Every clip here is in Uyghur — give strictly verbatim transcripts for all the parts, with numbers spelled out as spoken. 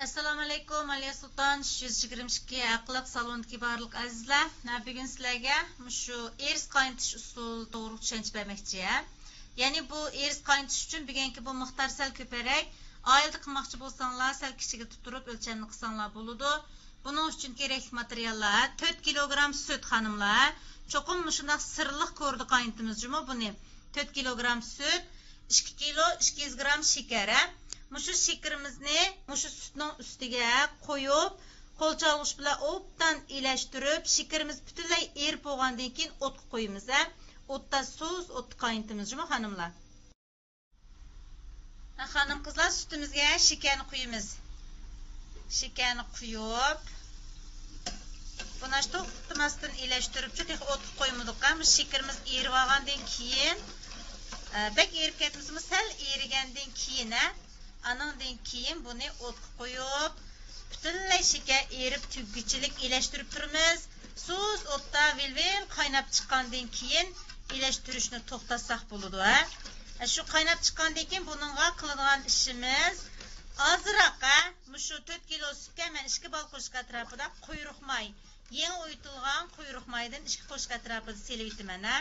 ئەسسالامۇئەلەيكۇم، ئالىيە سۇلتان ئۈچ يۈز يىگىرمە ئىككى ئەخلاق سالونىدىكى بارلىق ئەزىزلەر. مەن بۈگۈن سىلەرگە مۇشۇ ئېرىس قاينىتىش ئۇسۇلى توغرۇلۇق چۈشەنچە بەرمەكچى. يەنى بۇ ئېرىس قاينىتىش ئۈچۈن بۈگۈنكى بۇ مىقدار سەل كۆپرەك. ئائىلىدە قىلماقچى بولساڭلار، سەل كىچىكلىتىپ تۇرۇپ ئۆلچەمنى قىلساڭلار بولىدۇ. بۇنىڭ ئۈچۈن كېرەكلىك ماتېرىياللار: تۆت كىلوگرام سۈت، خانىملار. چوقۇم مۇشۇنداق سىرلىق كورىدا قاينىتىمىز جۇمۇ بۇنى. تۆت كىلوگرام سۈت، ئىككى كىلو ئىككى يۈز گرام شېكەر، ھە؟ مۇشۇ شېكىرىمىزنى مۇشۇ سۈتنىڭ ئۈستىگە قويۇپ، قول چالغۇچ بىلەن ئوبدان ئىلەشتۈرۈپ، شېكىرىمىز پۈتۈنلەي ئېرىپ بولغاندىن كېيىن ئوتقا قويىمىز، ھە؟ ئوتتا سۇس ئوتتا قاينىتىمىز جۇمۇ، خانىملار. خانىم قىزلار، سۈتىمىزگە شېكەرنى قۇيىمىز. شېكەرنى قۇيۇپ، بۇنى توختىماستىن ئىلەشتۈرۈپچۇ، تېخى ئوتقا قويمىدۇق. مۇشۇ شېكىرىمىز ئېرىۋالغاندىن كېيىن، ئە، بەك ئېرىپ كەتمىسىمۇ، سەل ئېرىگەندىن كېيىن، ئە، ئانىڭدىن كېيىن بۇنى ئوتقا قويۇپ، پۈتۈنلەي شېكەر ئېرىپ تۈگىگۈچىلىك ئىلەشتۈرۈپ تۇرىمىز. سۇس ئوتتا ۋىل-ۋىل قايناپ چىققاندىن كېيىن ئىلەشتۈرۈشنى توختاتساق بولىدۇ، ھە. شۇ قايناپ چىققاندىن كېيىن بۇنىڭغا قىلىدىغان ئىشىمىز ئازراق، ھە، مۇشۇ تۆت كىلو سۈتكە مەن ئىككى بال قوشۇق ئەتراپىدا قۇيرۇق ماي، يېڭى ئۇيۇتۇلغان قۇيرۇق مايدىن ئىككى قوشۇق ئەتراپىدا سېلىۋېتىمەن، ھە.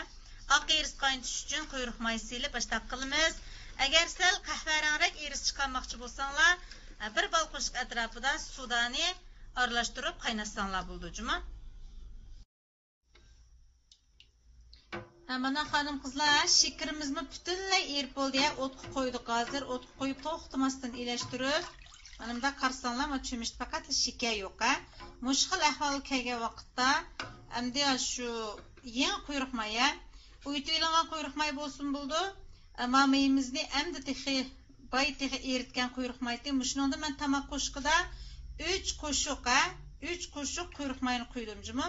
ئاق ئېرىس قاينىتىش ئۈچۈن قۇيرۇق ماي سېلىپ ئاشتاق قىلىمىز. ئەگەر سەل قەھۋە رەڭرەك ئېرىس چىقارماقچى بولساڭلار، بىر بال قوشۇق ئەتراپىدا سۇدانى ئارىلاشتۇرۇپ قايناتساڭلار بولىدۇ جۇمۇ. ھە، مانا خانىم قىزلار، شېكىرىمىزمۇ پۈتۈنلەي ئېرىپ بولدى. ئوتقا قويدۇق ھازىر. ئوتقا قويۇپ توختىماستىن ئىلەشتۈرۈپ، مانا مۇنداق قارىساڭلار، مانا چۆمۈچتە پەقەتلا شېكەر يوق، ھە. مۇشۇ خىل ئەھۋالغا كەلگەن ۋاقىتتا، ئەمدى شۇ يېڭى قۇيرۇق ماي، ھە، ئۇيۇتۇۋېلىنغان قۇيرۇق ماي بولسىمۇ بولىدۇ. ئەمما مېيىمىزنى ئەمدى تېخى باي تېخى ئېرىتكەن قۇيرۇق ماي ئىدى. مۇشۇنىڭدا مەن تاماق قوشۇقىدا ئۈچ قوشۇق، ھە، ئۈچ قوشۇق قۇيرۇق ماينى قۇيدۇم جۇمۇ.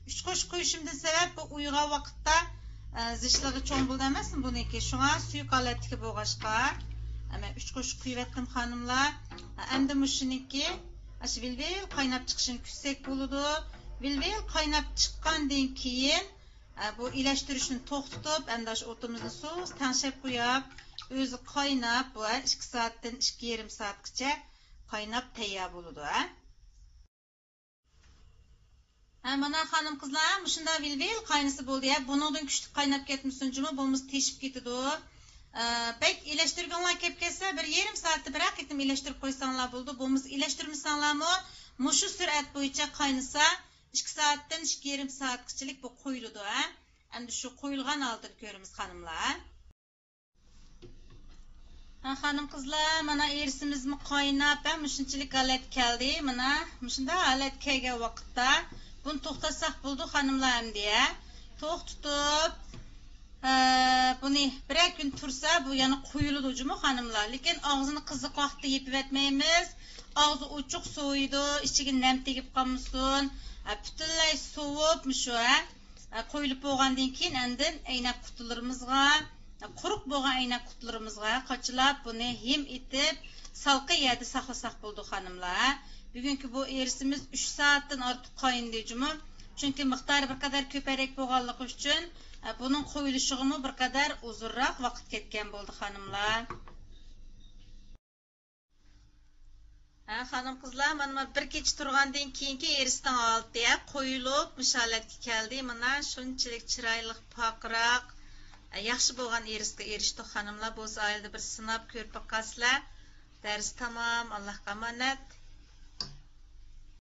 ئۈچ قوشۇق قويۇشۇمدىن سەۋەب، بۇ ئۇيۇغان ۋاقىتتا، ئە، زىچلىقى چوڭ بولىدۇ ئەمەسمۇ بۇنىڭكى؟ شۇڭا سۇيۇق ھالەتتىكى بولغاچقا، مەن ئۈچ قوشۇق قۇيۇۋەتتىم، خانىملار. ئەمدى مۇشۇنىڭكى ئاشۇ ۋىل-ۋىل قايناپ چىقىشىنى كۈتسەك بولىدۇ. ۋىل-ۋىل قايناپ چىققاندىن كېيىن، ئە، بۇ ئىلەشتۈرۈشنى توختىتىپ، ئەمدى ئاشۇ ئوتىمىزنى سۇس تەڭشەپ قويۇپ، ئۆزى قايناپ، بۇ، ئە، ئىككى سائەتتىن ئىككى يېرىم سائەتكىچە قايناپ تەييار بولىدۇ، ھە. ھە، مانا خانىم قىزلار، مۇشۇنداق ۋىل-ۋىل قاينىسا بولدى، ھە. بۇنىڭدىن كۈچلۈك قايناپ كەتمىسۇن جۇمۇ، بولمىسا تېشىپ كېتىدۇ. ئە، بەك ئىلەشتۈرگۈڭلار كېلىپ كەتسە، بىر يېرىم سائەتتە بىرەر قېتىم ئىلەشتۈرۈپ قويساڭلار بولىدۇ. بولمىسا ئىلەشتۈرمىسەڭلارمۇ، مۇشۇ سۈرئەت بويىچە قاينىسا، ئىككى سائەتتىن ئىككى يېرىم سائەتكىچىلىك بۇ قويۇلىدۇ، ھە. ئەمدى شۇ قويۇلغان ھالىتىنى كۆرىمىز، خانىملار. ھە، خانىم قىزلار، مانا ئېرىسىمىزمۇ قايناپ، ھە، مۇشۇنچىلىك ھالەتكە كەلدى. مانا مۇشۇنداق ھالەتكە كەلگەن ۋاقىتتا بۇنى توختاتساق بولىدۇ، خانىملار، ئەمدى، ھە. توختىتىپ، ھە، بۇنى بىرەر كۈن تۇرسا، بۇ يەنە قويۇلىدۇ جۇمۇ، خانىملار. لېكىن ئاغزىنى قىزىق ۋاقىتتا يېپىۋەتمەيمىز. ئاغزى ئوچۇق سوۋۇيدۇ، ئىچىگە نەم تېگىپ قالمىسۇن. ھە، پۈتۈنلەي سوۋۇپ، مۇشۇ، ھە، قويۇلۇپ بولغاندىن كېيىن ئاندىن ئەينەك قۇتىلىرىمىزغا، قۇرۇق بولغان ئەينەك قۇتىلىرىمىزغا قاچىلاپ، بۇنى ھىم ئېتىپ، سالقىن يەردە ساقلىساق بولىدۇ، خانىملار. بۈگۈنكى بۇ ئېرىسىمىز ئۈچ سائەتتىن ئارتۇق قاينىدى جۇمۇ. چۈنكى مىقدارى بىر قەدەر كۆپرەك بولغانلىقى ئۈچۈن، بۇنىڭ قويۇلۇشىغىمۇ بىر قەدەر ئۇزۇنراق ۋاقىت كەتكەن بولدى، خانىملار. ھە، خانىم قىزلار، مانا، مانا بىر كېچە تۇرغاندىن كېيىنكى ئېرىسنىڭ ھالىتى، ھە، قويۇلۇپ، مۇشۇ ھالەتكە كەلدى. مانا شۇنچىلىك چىرايلىق، پارقىراق، ھە، ياخشى بولغان ئېرىسكە ئېرىشتۇق، خانىملار. بولسا ئائىلىدە بىر سىناپ كۆرۈپ باقارسىلەر. دەرس تامام، ئاللاھقا ئامانەت.